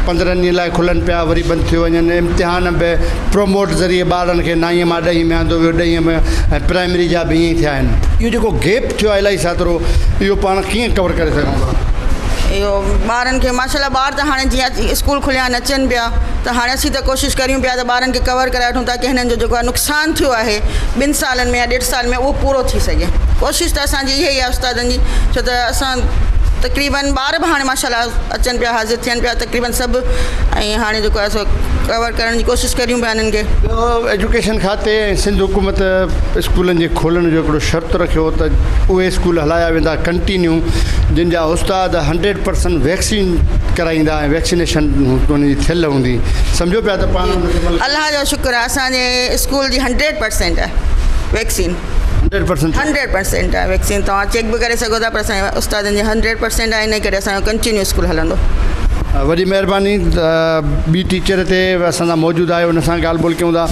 پندرهن ڏينهن لاء کلن پيا وري بند ٿيو وڃن امتحان به پروموٽ ذريعي ٻارن کي نائين مان ڏهين ۾ آندو ويو ڏهين ۾ ۽ پرائمري جا به ائين ئي ٿيا آهن اهو جيڪو گيپ ٿيو آهي الائي ساترو اهو پاڻ ڪيئن ڪور ڪري سگهون ٿا. اهو ٻارن کي ماشاء الله ٻار ته هاڻي جيئن اسڪول کليا آهن اچن پيا ته هاڻي اسين ته ڪوشش ڪريون پيا ته ٻارن کي ڪور ڪرائي وٺون تاڪه هنن جو جيڪو آهي نقصان ٿيو آهي ٻن سالن ۾ يا ڏيڍ سال ۾ اهو پورو ٿي سگهي ڪوشش ته اسان جي اها ئي آهي استادن جي ڇو ته اسان تقريبن ٻار به هاڻي ماشاء الله اچن پيا حاضر ٿين پيا تقريبن سڀ ۽ هاڻي جيڪو آهي سو ڪور ڪرڻ جي ڪوشش ڪريون پيا انهن کي. ٻيو ايجوڪيشن کاتي ۽ سنڌ حڪومت اسڪولن جي کولڻ جو هڪڙو شرط رکيو ته اهي اسڪول هلايا ويندا ڪنٽينيو جن جا استاد هنڊريڊ پرسنٽ ويڪسين ڪرائيندا ۽ ويڪسينيشن انهن جي ٿيل هوندي سمجهو پيا ته پاڻ ان تي عمل الله جو شڪر آهي اسان جي اسڪول جي هنڊريڊ پرسنٽ آهي vaccine. Hundred percent hundred percent آهي ويڪسين توهان چيڪ به ڪري سگهو ٿا پر اسان جي استادن جي هنڊريڊ پرسنٽ آهي ان ڪري اسان جو ڪنٽينيو اسڪول هلندو. وڏي مهرباني ٻي ٽيچر هتي اسان سان موجود آهي ان سان ڳالهه ٻولهه ڪيون ٿا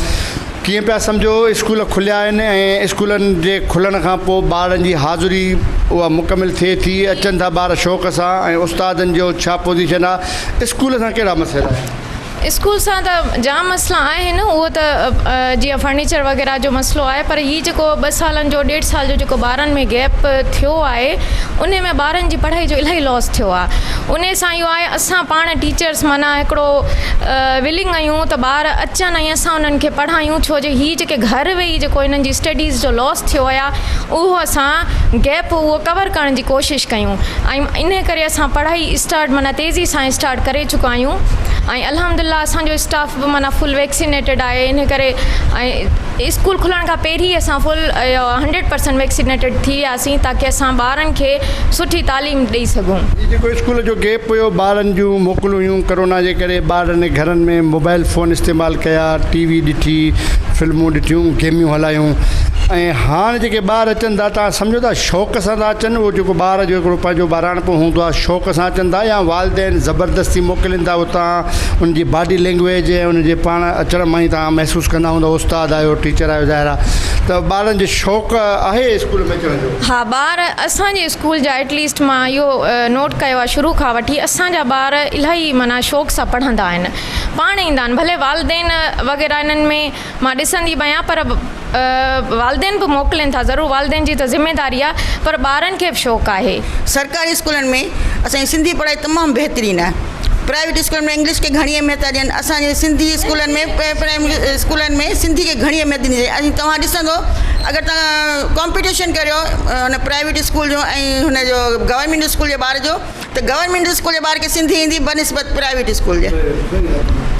ڪيئن پيا سمجهو اسڪول کليا آهن ۽ اسڪولن جي کلڻ کان پوء ٻارن جي حاضري اها مڪمل ٿئي ٿي اچن ٿا ٻار شوق سان ۽ استادن جو ڇا پوزيشن آهي اسڪول سان ڪهڙا مسئلا آهن. اسڪول سان ته جام مسئلا آهن اهو ته جيئن فرنيچر وغيره جو مسئلو آهي پر هي جيڪو ٻه سالن جو ڏيڍ سال جو جيڪو ٻارن ۾ گيپ ٿيو آهي انهي ۾ ٻارن جي پڙهائي جو الاهي لاس ٿيو آهي انهي سان اهو آهي اسان پاڻ ٽيچرس معنيٰ هڪڙو ولنگ آهيون ته ٻار اچن ۽ اسان انهن کي پڙهايون ڇو جو هي جيڪي گهر ويهي جيڪو انهن جي اسٽڊيز جو لاس ٿيو آهي اهو اسان گيپ اهو ڪور ڪرڻ جي ڪوشش ڪيون ۽ انهي ڪري اسان پڙهائي اسٽارٽ معنيٰ تيزي سان اسٽارٽ ڪري چڪا آهيون ۽ الحمد الله اسان جو اسٽاف به معنيٰ فل ويڪسينيٽيڊ آهي ان ڪري ۽ اسڪول کلڻ کان پهرين ئي اسان فل هنڊريڊ پرسنٽ ويڪسينيٽيڊ ٿي وياسين تاڪه اسان ٻارن کي سٺي تعليم ڏئي سگهون. هي جيڪو اسڪول جو گيپ هيو ٻارن جون موڪلون هيون ڪرونا جي ڪري ٻارن گهرن ۾ موبائل فون استعمال ڪيا ٽي وي ڏٺي فلمون ڏٺيون گيميون هلايون ۽ هاڻ جيڪي ٻار اچن ٿا تان سمجهو ٿا شوق سان ٿا اچن اهو جيڪو ٻار جو هڪڙو پنهنجو ٻاراڻپو هوندو آهي شوق سان اچن ٿا يا والدين زبردستي موڪلين ٿا اتان ان جي باڊي لينگويج ۽ ان جي پاڻ اچڻ مان ئي توهان محسوس ڪندا هوندؤ استاد آيو ٽيچر آيو ظاهر آهي ته ٻارن جو شوق آهي اسڪول ۾ اچڻ جو. ها ٻار اسان جي اسڪول جا ايٽ ليسٽ مان اهو نوٽ ڪيو آهي شروع کان وٺي اسان جا ٻار الاهي معنيٰ شوق سان پڙهندا آهن پاڻ ايندا آهن ڀلي والدين وغيره انهن ۾ مان ڏسندي به آهيان پر والدين به موڪلين ٿا ضرور والدين جي ته ذميداري آهي پر ٻارن کي به شوق آهي. سرڪاري اسڪولن ۾ اسان جي سنڌي پڙهائي تمام بهترين آهي پرائيويٽ اسڪولن ۾ انگلش کي گهڻي اهميت ٿا ڏين اسان جي سنڌي اسڪولن ۾ پرائمري اسڪولن ۾ سنڌي کي گهڻي اهميت ڏني وڃي ۽ توهان ڏسندو اگر توهان ڪامپيٽيشن ڪريو ان پرائيويٽ اسڪول جو ۽ هن جو گورنمينٽ اسڪول جي ٻار جو ته گورنمينٽ اسڪول جي ٻار کي سنڌي ايندي بنسبت پرائيويٽ اسڪول جي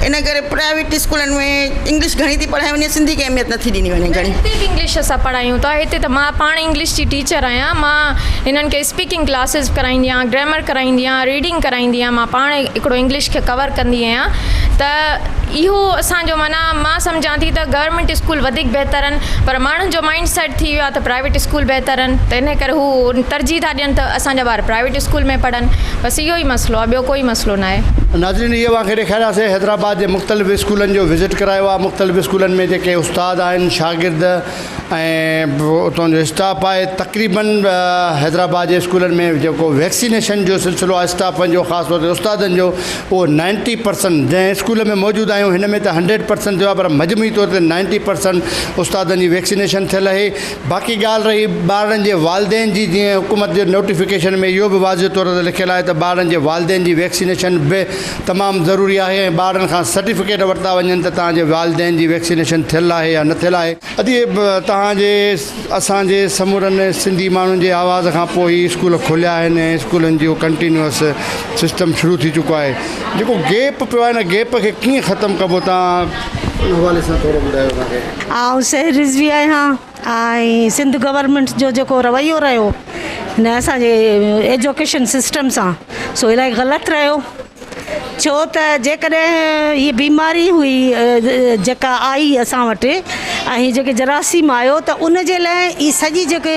ان ڪري پرائيويٽ اسڪولن ۾ انگلش گهڻي ٿي پڙهائي وڃي سنڌي کي اهميت نٿي ڏني وڃي گهڻي. هتي به انگلش اسان پڙهايون ٿا هتي ته مان پاڻ انگلش جي ٽيچر آهيان مان هنن کي اسپيڪنگ ڪلاسز ڪرائيندي آهيان گرامر ڪرائيندي آهيان ريڊنگ ڪرائيندي آهيان مان پاڻ هڪڙو انگلش کي ڪور ڪندي آهيان ته اهو اسان جو معنيٰ مان سمجهان ٿي ته گورنمينٽ اسڪول وڌيڪ بهتر آهن پر ماڻهن جو مائنڊ سيٽ ٿي ويو آهي ته پرائيويٽ اسڪول بهتر آهن ته ان ڪري هو ترجيح ٿا ڏين ته اسان جا ٻار پرائيويٽ اسڪول ۾ پڙهن بس اهو ئي مسئلو آهي ٻيو ڪوئي مسئلو ناهي. ناظرين هي اوهان کي ڏيکارياسين حيدرآباد جي مختلف اسڪولن جو وزٽ ڪرايو آهي مختلف اسڪولن ۾ جيڪي استاد آهن شاگرد ۽ اتان جو اسٽاف آهي تقريبن حيدرآباد جي اسڪولن ۾ جيڪو ويڪسينيشن جو سلسلو آهي اسٽافن جو خاص طور تي استادن جو اهو نائنٽي پرسنٽ جنهن اسڪول ۾ موجود آهيون هن ۾ ته هنڊريڊ پرسنٽ ٿيو آهي پر مجموعي طور تي نائنٽي پرسنٽ استادن جي ويڪسينيشن ٿيل آهي باقي ڳالهه رهي ٻارڙن جي والدين جي جيئن حڪومت جي نوٽيفڪيشن ۾ اهو به واضح طور تي لکيل آهي ته ٻارڙن جي والدين جي ويڪسينيشن به تمام ضروري آهي ۽ ٻارڙن کان سرٽيفڪيٽ ورتا وڃن ته توهان جي والدين جي ويڪسينيشن ٿيل آهي يا نه ٿيل آهي. ادي توهان جي اسان جي سمورن سنڌي ماڻهن جي آواز کان پوء هي اسڪول کوليا آهن ۽ اسڪولن جو ڪنٽينيوس سسٽم شروع ٿي چڪو آهي جيڪو گيپ پيو آهي ان گيپ کي ڪيئن ختم ڪبو توهان ان حوالي سان ٿورو ٻڌايو اسان کي. آئون سحر رضوي آهيان ۽ سنڌ گورنمينٽ جو جيڪو رويو رهيو هن اسان جي ايجوڪيشن سسٽم سان سو الاهي غلط رهيو ڇو ته جيڪڏهن هيء بيماري هئي جيڪا آئي اسان وٽ ۽ هي جيڪي جراثيم آيو ته ان جي لاء هي سڄي جيڪي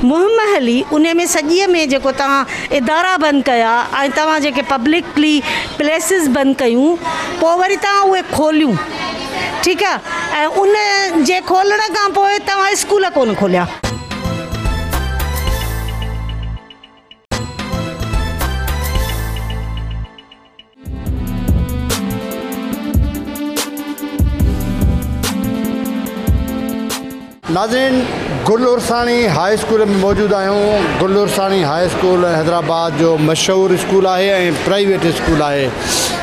مهم هلي ان ۾ سڄي ۾ جيڪو توهان ادارا بند ڪيا ۽ توهان جيڪي پبلڪلي پليسز بند ڪيون پوء وري توهان اهي کوليون ٺيڪ آهي ۽ ان جي کولڻ کان پوء توهان اسڪول ڪونه کوليا. ناظرين گل عرساڻي هاء اسڪول ۾ موجود آهيون گل عرساڻي هاء اسڪول حيدرآباد جو مشهور اسڪول آهي ۽ پرائيويٽ اسڪول آهي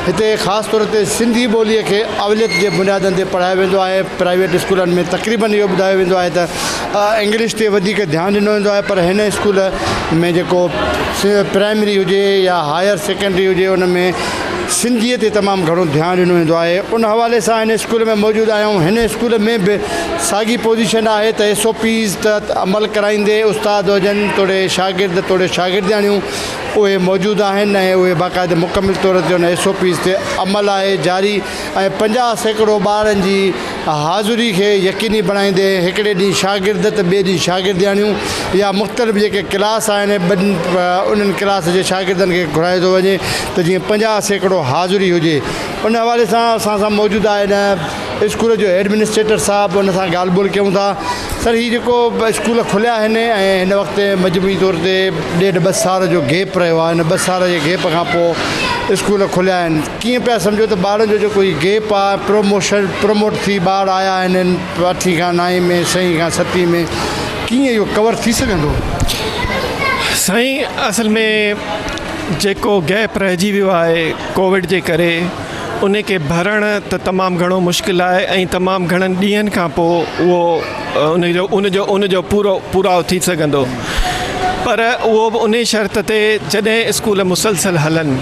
هتي خاص طور تي سنڌي ٻولي کي اوليت جي بنيادن تي پڙهايو ويندو آهي پرائيويٽ اسڪولن ۾ تقريبن اهو ٻڌايو ويندو آهي ته انگلش تي وڌيڪ ڌيان ڏنو ويندو آهي پر هن اسڪول ۾ جيڪو پرائمري هجي يا هائر سيڪنڊري هجي ان ۾ سنڌيء تي تمام گهڻو ڌيان ڏنو ويندو آهي ان حوالي سان هن اسڪول ۾ موجود آهيون هن اسڪول ۾ به ساڳي پوزيشن آهي ته ايس او پيز تحت عمل ڪرائيندي استاد هجن توڙي شاگرد توڙي شاگردياڻيون اهي موجود آهن ۽ اهي باقاعده مڪمل طور تي ان ايس او پيز تي عمل آهي جاري ۽ 50% ٻارن جي حاضري کي يقيني بڻائيندي هڪڙي ڏينهن شاگرد ته ٻئي ڏينهن شاگردياڻيون يا مختلف جيڪي ڪلاس آهن ٻن انهن ڪلاس جي شاگردن کي گهرايو ٿو وڃي ته جيئن 50% حاضري هجي ان حوالي سان اسان سان موجود آهن اسڪول جو ايڊمنسٽريٽر صاحب ان سان ڳالهه ٻولهه ڪيون ٿا سر هي جيڪو اسڪول کليا آهن ۽ هن وقت مجموعي طور تي ڏيڍ ٻه سال جو گيپ رهيو آهي ان ٻه سال جي گيپ کان پوء اسڪول کليا آهن ڪيئن پيا سمجهو ته ٻارن جو جيڪو هي گيپ آ پروموشن پروموٽ ٿي ٻار آيا آهن اٺين کان نائين ۾ ڇهين کان ستين ۾ ڪيئن اهو ڪور ٿي سگهندو؟ سائين اصل ۾ جيڪو گيپ رهجي ويو آهي ڪووڊ جي ڪري ان کي ڀرڻ ته تمام گهڻو مشڪل آهي ۽ تمام گهڻن ڏينهن کان پوء اهو ان جو ان جو ان جو پورو پورائو ٿي سگهندو پر اهو به ان شرط تي جڏهن اسڪول مسلسل هلن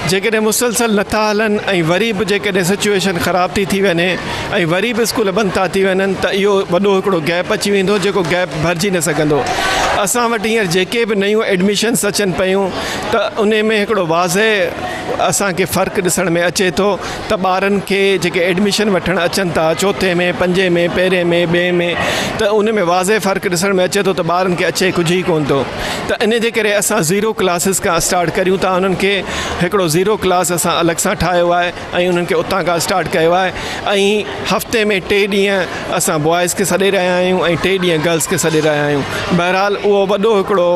جيڪڏهن مسلسل نٿا هلن ۽ وري به جيڪڏهن سچويشن خراب ٿي ٿي وڃي ۽ وري به اسڪول بند ٿا ٿي وڃن ته اهو وڏو هڪڙو گيپ اچي ويندو جيڪو گيپ ڀرجي نه سگهندو اسان وٽ هينئر جيڪي به نيون ايڊميشنس اچن پيون ته ان ۾ هڪڙو واضح اسان کي فرق ڏسڻ ۾ اچي ٿو ته ٻارن کي جيڪي ايڊميشن وٺڻ اچن ٿا چوٿين ۾ پنجين ۾ پهرين ۾ ٻئي ۾ ته ان ۾ واضح فرق ڏسڻ ۾ اچي ٿو ته ٻارن کي اچي ڪجهه ئي ڪونه ٿو ته ان جي ڪري اسان زيرو ڪلاسز کان اسٽارٽ ڪريون ٿا انهن کي هڪڙو زيرو ڪلاس اسان الڳ سان ٺاهيو آهي ۽ انهن کي اتان کان اسٽارٽ ڪيو آهي ۽ هفتي ۾ ٽي ڏينهن اسان بوائز کي سڏي رهيا آهيون ۽ ٽي ڏينهن گرلس کي سڏي رهيا آهيون بهرحال اهو وڏو هڪڙو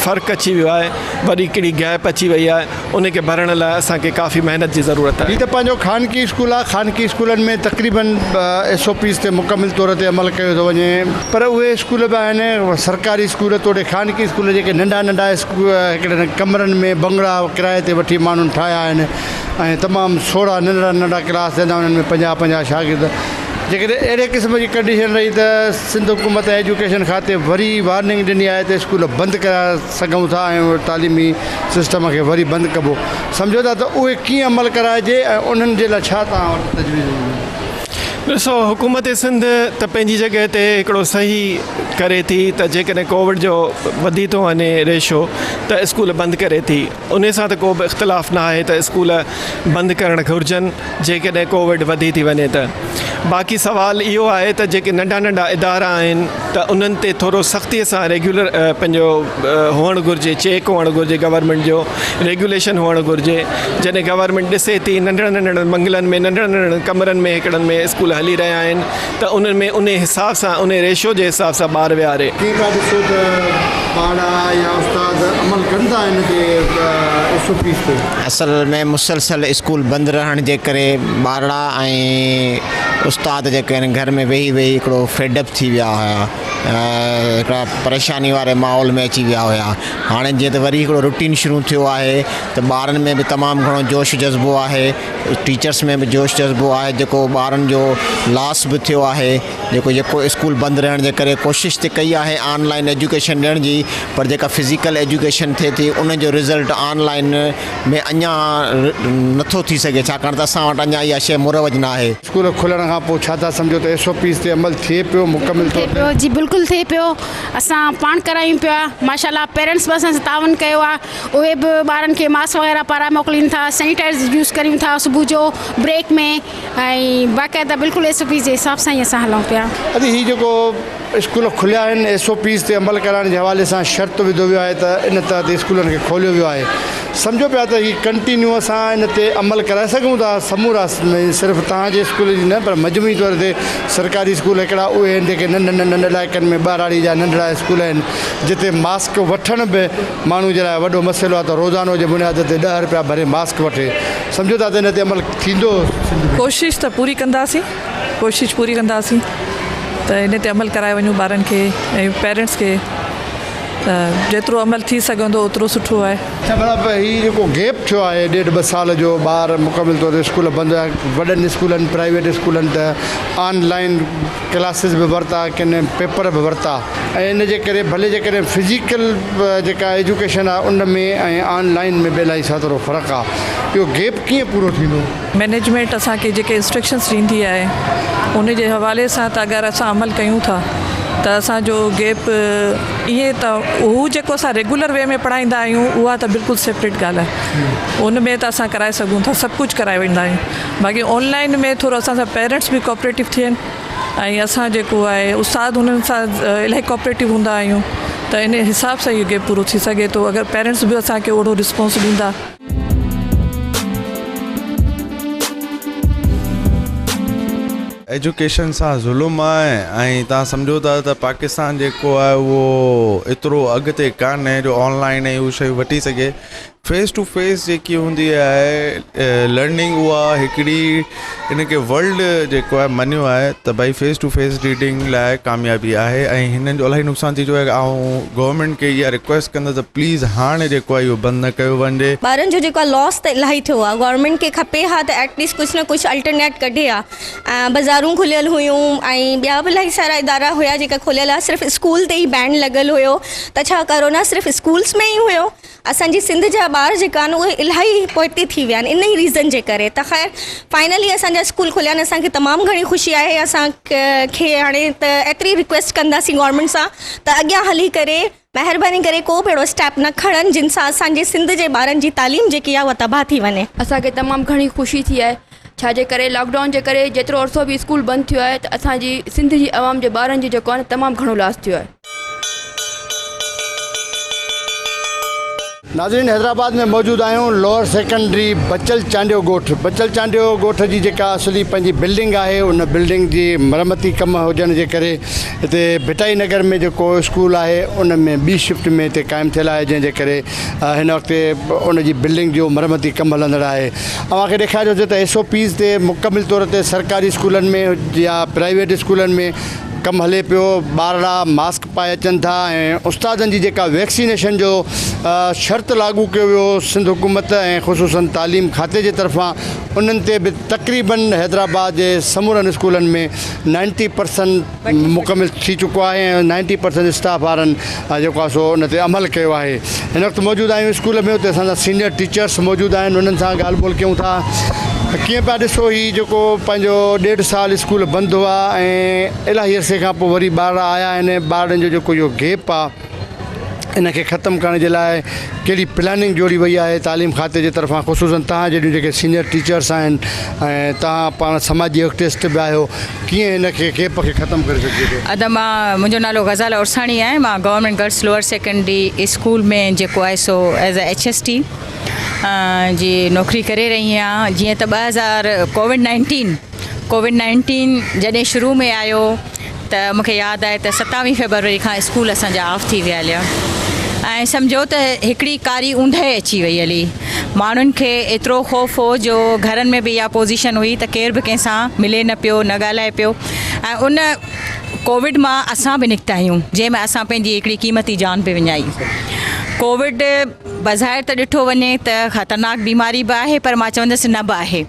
فرق اچي ويو آهي وڏي هڪڙي گيپ اچي وئي آهي ان کي ڀرڻ لاء اسان کي ڪافي محنت جي ضرورت آهي. هي ته پنهنجو خانگي اسڪول آهي، خانگي اسڪولن ۾ تقريبن ايس او پيز تي مڪمل طور تي عمل ڪيو ٿو وڃي پر اهي اسڪول به آهن سرڪاري اسڪول توڙي خانگي اسڪول جيڪي ننڍا ننڍا هڪڙن ڪمرن ۾ بنگلا ڪرائي تي وٺي ماڻهن ٺاهيا آهن ۽ تمام سوڙها ننڍڙا ننڍڙا ڪلاس ٿيندا انهن ۾ پنجاهه پنجاهه شاگرد جيڪڏهن اهڙي قسم جي ڪنڊيشن رهي ته سنڌ حڪومت ايجوڪيشن کاتي وري وارننگ ڏني آهي ته اسڪول بند ڪرائي سگهون ٿا ۽ تعليمي سسٽم کي وري بند ڪبو سمجهو ٿا ته اهي ڪيئن عمل ڪرائجي ۽ انهن جي لاء ڇا توهان وٽ تجويز هونديون؟ ڏسو حڪومت سنڌ ته پنهنجي جڳهه تي هڪڙو صحيح ڪري ٿي ته جيڪڏهن ڪووڊ جو وڌي ٿو وڃي ريشو ته اسڪول بند ڪري ٿي انهي سان ته ڪو به اختلاف نه آهي ته اسڪول بند ڪرڻ گهرجن جيڪڏهن ڪووڊ وڌي ٿي وڃي ته باقي سوال اهو آهي ته جيڪي ننڍا ننڍا ادارا آهن ته انهن تي ٿورو سختي سان ريگيولر پنهنجو هئڻ گهرجي چيڪ هئڻ گهرجي گورنمينٽ جو ريگيوليشن هئڻ گهرجي جڏهن گورنمينٽ ڏسي ٿي ننڍڙن ننڍڙن بنگلن ۾ ننڍڙن ننڍڙن ڪمرن ۾ هڪڙن ۾ اسڪول هلي رهيا آهن ته انهن ۾ انهي حساب سان انهي ريشو جي حساب سان ٻار ويهاري. ڪيئن پيا ڏسو ته پاڙا يا استاد عمل ڪن ٿا ان تي ايس او پيز تي؟ اصل ۾ مسلسل اسڪول بند رهڻ جي ڪري ٻارڙا ۽ استاد جيڪي آهن گهر ۾ ويهي ويهي هڪڙو فيڊ اپ ٿي ويا هيا هڪڙا پريشاني واري ماحول ۾ اچي ويا هيا هاڻي جيئن ته وري هڪڙو روٽين شروع ٿيو آهي ته ٻارن ۾ به تمام گهڻو جوش جذبو آهي ٽيچرس ۾ به جوش جذبو آهي جيڪو ٻارن جو لاس به ٿيو آهي جيڪو يڪو اسڪول بند رهڻ جي ڪري ڪوشش ته ڪئي آهي آن لائن ايجوڪيشن ڏيڻ جي پر جيڪا فزيڪل ايجوڪيشن ٿئي ٿي ان جو رزلٽ آن لائن ۾ اڃا نٿو ٿي سگهي ڇاڪاڻ ته اسان وٽ اڃا اها شيء مروج نه آهي. اسڪول کلڻ کان پوء ڇا ٿا سمجهو ته ايس او پيز تي عمل ٿئي پيو مڪمل ٿئي طور تي؟ پيو جي بلڪل ٿئي پيو اسان پاڻ ڪرايون پيا ماشاءالله پيرنٽس به اسان سان تعاون ڪيو آهي اهي به ٻارن کي ماسڪ وغيره پارائي موڪلين ٿا سينيٽائز يوز ڪريون ٿا صبح جو بريڪ ۾ ۽ باقاعده بلڪل ايس او پيز جي حساب سان ئي اسان هلون پيا. ادي هي جيڪو اسڪول کليا آهن ايس او پيز تي عمل ڪرائڻ جي حوالي سان شرط وڌو ويو آهي ته ان تحت اسڪولن کي کوليو ويو آهي سمجهو پيا ته هي ڪنٽينيو اسان ان تي عمل ڪرائي سگهون ٿا سمورا صرف توهان جي اسڪول جي نه پر مجموعي طور تي سرڪاري اسڪول هڪڙا اهي آهن جيڪي ننڍن ننڍن علائقن ۾ ٻهراڙي جا ننڍڙا اسڪول آهن جتي ماسڪ وٺڻ به ماڻهو جي لاء وڏو مسئلو آهي ته روزانو جي بنياد تي ڏهه رپيا ڀري ماسڪ وٺي سمجهو ٿا ته ان تي عمل ٿيندو سنڌ ۾؟ ڪوشش ته پوري ڪنداسين ڪوشش پوري ڪنداسين. ته ان تي عمل ڪرايو وڃون ٻارن کي ۽ پيرنٽس کي ته جيترو عمل ٿي سگهندو اوترو سٺو آهي. اڇا مطلب هي جيڪو گيپ ٿيو آهي ڏيڍ ٻه سال جو ٻار مڪمل طور تي اسڪول بند هيا وڏن اسڪولن پرائيويٽ اسڪولن ته آن لائين ڪلاسز به ورتا ڪن پيپر به ورتا ۽ ان جي ڪري ڀلي جيڪڏهن فزيڪل جيڪا ايجوڪيشن آهي ان ۾ ۽ آن لائين ۾ به الاهي ساترو فرق آهي اهو گيپ ڪيئن پورو ٿيندو؟ مئنيجمينٽ اسان کي جيڪي انسٽرڪشنس ڏيندي آهي ان جي حوالي سان ته اگر اسان عمل ڪيون ٿا ته اسان جو گيپ ائين ته هو جيڪو اسان ريگولر وي ۾ پڙهائيندا آهيون اها ته بلڪل سيپريٽ ڳالهه آهي ان ۾ ته اسان ڪرائي سگهون ٿا سڀ ڪجهه ڪرائي ويندا آهيون باقي آن لائن ۾ ٿورو اسان سان پيرنٽس به ڪوآپريٽو ٿين ۽ اسان جيڪو آهي استاد انهن سان الاهي ڪوآپريٽو هوندا آهيون ته ان حساب سان اهو گيپ پورو ٿي سگهي ٿو اگر پيرنٽس به اسان کي اوهڙو رسپانس ڏيندا. ايجوڪيشن سان ظلم آهي ۽ توهان سمجهو ٿا ته پاڪستان جيڪو آهي اهو ايترو اڳتي ڪانهي جو آن لائن ۽ اهي شيون وٺي سگهي فيس ٽو فيس جيڪي هوندي آهي لرننگ اها هڪڙي ان کي ورلڊ جيڪو آهي مڃيو آهي ته ڀئي فيس ٽو فيس ريڊنگ لاء ڪاميابي آهي ۽ هنن جو الاهي نقصان ٿي چڪو آهي آئون گورنمينٽ کي اها رڪويسٽ ڪندس ته پليز هاڻي جيڪو آهي اهو بند نه ڪيو وڃي. ٻارن جو جيڪو آهي لاس ته الاهي ٿيو آهي گورنمينٽ کي کپي ها ته ايٽ ليسٽ ڪجهه نه ڪجهه الٽرنيٽ ڪڍي ها ۽ بازارون کليل هيون ۽ ٻيا به الاهي سارا ادارا هيا جيڪا کليل هئا صرف اسڪول تي ئي بين لڳل هيو ته ڇا ڪورونا صرف اسڪولس ۾ ئي هيو اسان جي سنڌ جا ٻار جيڪا آهن اهي الاهي پوئتي ٿي ويا آهن ان ئي ريزن جي ڪري ته خير فائنلي اسان جا اسڪول کليا آهن اسان کي تمام گهڻي خوشي آهي اسان کي هاڻي ته ايتري رڪويسٽ ڪنداسين گورنمينٽ سان ته اڳيان هلي ڪري مهرباني ڪري ڪو به اهڙو اسٽيپ نه کڻن جن سان اسان جي سنڌ جي ٻارن جي تعليم جيڪي آهي اها تباهه ٿي وڃي. اسان کي تمام گهڻي خوشي ٿي آهي ڇا جي ڪري لاڪ ڊائون جي ڪري جيترو عرصو به اسڪول بند ٿيو آهي ته اسان جي سنڌ جي عوام جي ٻارن جو جيڪو آهي نه تمام گهڻو لاس ٿيو آهي. ناظرين حيدرآباد ۾ موجود آهيون لوئر سيڪنڊري بچل چانڊيو ڳوٺ بچل چانڊيو ڳوٺ جي جيڪا اصلي پنهنجي بلڊنگ آهي ان بلڊنگ جي مرمتي ڪم هجڻ جي ڪري هتي ڀٽائي نگر ۾ جيڪو اسڪول آهي ان ۾ ٻي شفٽ ۾ هتي قائم ٿيل آهي جنهن جي ڪري هن وقت ان جي بلڊنگ جو مرمتي ڪم هلندڙ آهي اوهان کي ڏيکاريو سي ته ايس او پيز تي مڪمل طور تي سرڪاري اسڪولن ۾ يا پرائيويٽ اسڪولن ۾ ڪم هلي پيو ٻارڙا ماسڪ پائي اچن ٿا ۽ استادن جي جيڪا ويڪسينيشن جو شرط لاڳو ڪيو ويو سنڌ حڪومت ۽ خصوصن تعليم کاتي جي طرفان انهن تي به تقريبن حيدرآباد جي سمورن اسڪولن ۾ نائنٽي پرسنٽ مڪمل ٿي چڪو آهي ۽ نائنٽي پرسنٽ اسٽاف وارن جيڪو آهي سو ان تي عمل ڪيو آهي هن وقت موجود آهيون اسڪول ۾ اتي اسان سان سينئر ٽيچرس موجود آهن انهن سان ڳالهه ٻولهه ڪيون ٿا ڪيئن پيا ڏسو هي جيڪو پنهنجو ڏيڍ سال اسڪول بند هئا ۽ الاهي عرصي کان پوء وري ٻارڙا آيا آهن ٻارڙن جو جيڪو اهو گيپ آهي ان کي ختم ڪرڻ جي لاء ڪهڙي پلاننگ جوڙي وئي آهي تعليم کاتي جي طرفان خصوصن تهان جهڙيون جيڪي سينئر ٽيچرس آهن ۽ تهان پاڻ سماجي ايڪٽسٽ به آهيو ڪيئن هن کي گيپ کي ختم ڪري سگهجي ٿو؟ ادا مان منهنجو نالو غزاله عرساڻي آهي مان government girls lower secondary school ۾ جيڪو آهي سو as a H S T جي نوڪري ڪري رهي آهيان جيئن ته 2000 ڪووڊ نائنٽين ڪووڊ نائنٽين جڏهن شروع ۾ آيو ته مون کي ياد آهي ته ستاويهه فيبروري کان اسڪول اسان جا آف ٿي ويا هليا ۽ سمجهو ته هڪڙي ڪاري اوندهه اچي وئي هلي ماڻهن کي ايترو خوف هو جو گهرن ۾ به اها پوزيشن هئي ته ڪير به ڪنهن سان ملي نه پيو نه ڳالهائي پيو ۽ ان ڪووڊ مان اسان به نڪتا آهيون جنهن ۾ اسان پنهنجي هڪڙي قيمتي جان به وڃائي ڪووڊ بظاهر ته ڏٺو وڃي ته خطرناڪ بيماري به آهي پر مان چوندس نه به آهي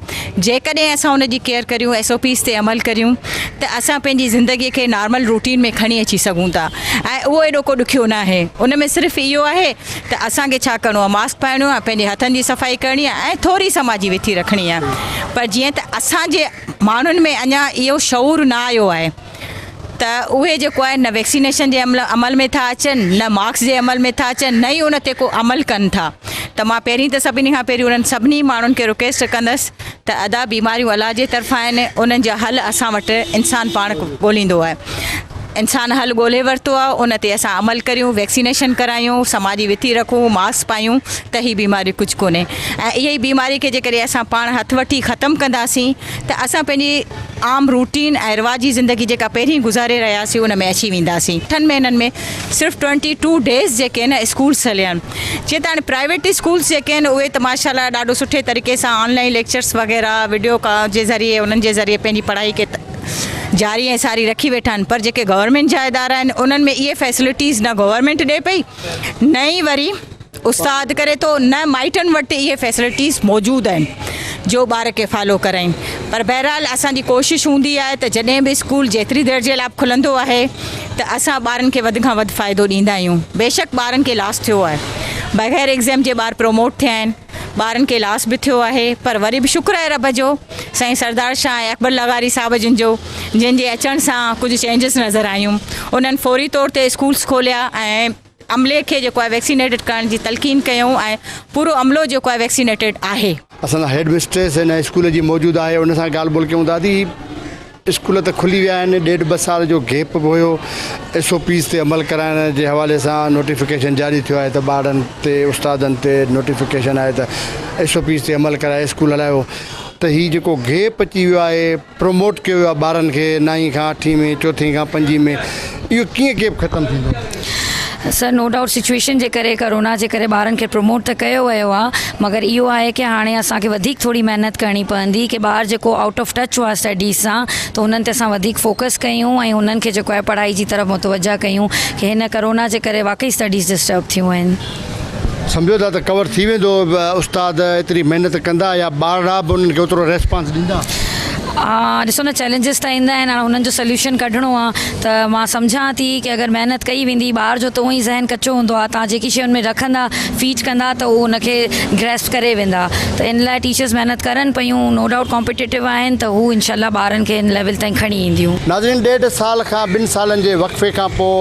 جيڪڏهن اسان ان جي ڪيئر ڪريون ايس او پيز تي عمل ڪريون ته اسان پنهنجي زندگي کي نارمل روٽين ۾ کڻي اچي سگهون ٿا ۽ اهو ايڏو ڪو ڏکيو نه آهي ان ۾ صرف اهو آهي ته اسان کي ڇا ڪرڻو آهي ماسڪ پائڻو آهي پنهنجي هٿن جي صفائي ڪرڻي آهي ۽ ٿوري سماجي وٿي رکڻي آهي پر جيئن ته اسان جي ماڻهن ۾ اڃا اهو شعور نه آيو آهي ته اهي جيڪو آهي نه ويڪسينيشن جي عمل عمل ۾ ٿا اچن نه ماسڪ جي عمل ۾ ٿا اچن نه ئي ان تي ڪو عمل ڪن ٿا ته مان پهرين ته سڀني کان پهرين انهن سڀني ماڻهن کي رڪويسٽ ڪندس ته ادا بيماريون الله جي طرفان آهن انهن جا حل اسان وٽ انسان پاڻ ڳوليندو آهي انسان حل ڳولي ورتو آهي ان تي اسان عمل ڪريون ويڪسينيشن ڪرايون سماجي وٿي رکون ماسڪ پايون ته هي بيماري ڪجهه ڪونهي ۽ اها ئي بيماري کي جيڪڏهن اسان پاڻ هٿ وٺي ختم ڪنداسين ته اسان پنهنجي عام روٽين ۽ رواجي زندگي جيڪا پهرين گذاري رهياسين ان ۾ اچي وينداسين. اٺن مهينن ۾ صرف ٽوئنٽي ٽو ڊيز جيڪي آهن اسڪولس هليا آهن جيئن ته هاڻي پرائيويٽ اسڪولس جيڪي آهن اهي ته ماشاء الله ڏاڍو سٺي طريقي سان آن لائين ليڪچرس وغيره وڊيو ڪال جي ذريعي انهن جي ذريعي پنهنجي پڙهائي کي جاري ۽ ساري رکي ويٺا آهن پر جيڪي گورنمينٽ جا ادارا آهن انهن ۾ اهي فيسلٽيز نه گورنمينٽ ڏي پئي نه ئي وري استاد ڪري ٿو نه مائٽن وٽ اهي فيسلٽيز موجود آهن جو ٻار کي فالو ڪرائين پر بهرحال اسان جي ڪوشش هوندي آهي ته جڏهن به اسڪول جيتري دير جي لاء به کلندو آهي ته اسان ٻارن کي وڌ کان وڌ فائدو ڏيندا آهيون بيشڪ ٻارن کي لاس ٿيو آهي بغير ايگزام جي ٻار پروموٽ ٿيا آهن ٻارن کي لاس به ٿيو آهي پر وري به شڪر آهي رب جو سائين سردار شاهه ۽ اڪبر لغاري صاحب جن جو جن جي اچڻ سان ڪجهه چينجز نظر آيون انهن فوري طور تي اسڪولس کوليا ۽ عملي کي جيڪو آهي ويڪسينيٽيڊ ڪرڻ جي تلقين ڪيائون ۽ پورو عملو جيڪو آهي ويڪسينيٽيڊ آهي. اسان سان هيڊ مسٽريس هن اسڪول جي موجود آهي ان سان ڳالهه ٻولهه ڪيون ٿا ته هي اسڪول ته کلي ويا آهن ڏيڍ ٻه سال جو گيپ به هيو ايس او پيز تي عمل ڪرائڻ جي حوالي سان نوٽيفڪيشن جاري ٿيو آهي ته ٻارڙن تي استادن تي نوٽيفڪيشن آهي ته ايس او پيز تي عمل ڪرائي اسڪول هلايو ته هي جيڪو گيپ اچي ويو آهي پروموٽ ڪيو ويو آهي ٻارن کي نائين کان اٺين ۾ چوٿين کان پنجين ۾ اهو ڪيئن گيپ ختم ٿيندو؟ سر نو ڊائوٽ سچوئيشن جي ڪري ڪرونا جي ڪري ٻارن کي پروموٽ ته ڪيو ويو آهي مگر اهو آهي ڪي هاڻي اسان کي وڌيڪ ٿوري محنت ڪرڻي پوندي ڪي ٻار جيڪو آئوٽ آف ٽچ هئا اسٽڊيز سان ته انهن تي اسان وڌيڪ فوڪس ڪيون ۽ انهن کي جيڪو آهي پڙهائي جي طرف متوجه ڪيون ڪي هن ڪرونا جي ڪري واقعي اسٽڊيز ڊسٽرب ٿيون آهن. سمجهو ٿا ته ڪور ٿي ويندو استاد ايتري محنت ڪندا يا ٻارڙا به انهن کي اوترو ريسپانس ڏيندا. ها ڏسو نه چئلينجز ته ايندا آهن هاڻ انهن جو سليوشن ڪڍڻو آ ته مان سمجهان ٿي ڪي اگر محنت ڪئي ويندي ٻار جو ته اونئن ئي ذهن ڪچو هوندو آ توهان جيڪي شي ان ۾ رکندا فيڊ ڪندا ته هو ان کي گريسپ ڪري ويندا ته ان لاء ٽيچرز محنت ڪرن پيون نو ڊائوٽ ڪامپيٽيٽو آهن ته هو انشاء الله ٻارن کي ان ليول تائين کڻي اينديون. ناظرين ڏيڍ سال کان ٻن سالن جي وقفي کان پوء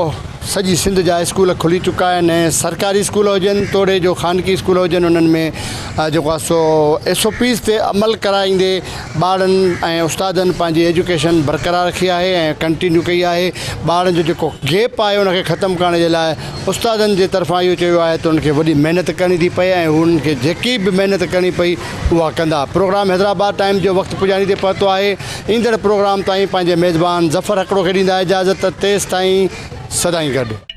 سڄي سنڌ جا اسڪول کلي چڪا آهن ۽ سرڪاري اسڪول هجن توڙي جو خانگي اسڪول هجن انهن ۾ جيڪو آهي سو ايس او پيز تي عمل ڪرائيندي ٻارڙن ۽ استادن پنهنجي ايجوڪيشن برقرار رکي آهي ۽ ڪنٽينيو ڪئي آهي ٻارڙن جو جيڪو گيپ آهي ان کي ختم ڪرڻ جي لاء استادن جي طرفان اهو چيو آهي ته انهن کي وڏي محنت ڪرڻي ٿي پئي ۽ هو انهن کي جيڪي به محنت ڪرڻي پئي اها ڪندا پروگرام حيدرآباد ٽائيم جو وقت پڄاڻي تي پهتو آهي ايندڙ پروگرام تائين پنهنجي ميزبان ظفر هڪڙو کي ڏيندا اجازت تيستائين سدائين گڏ.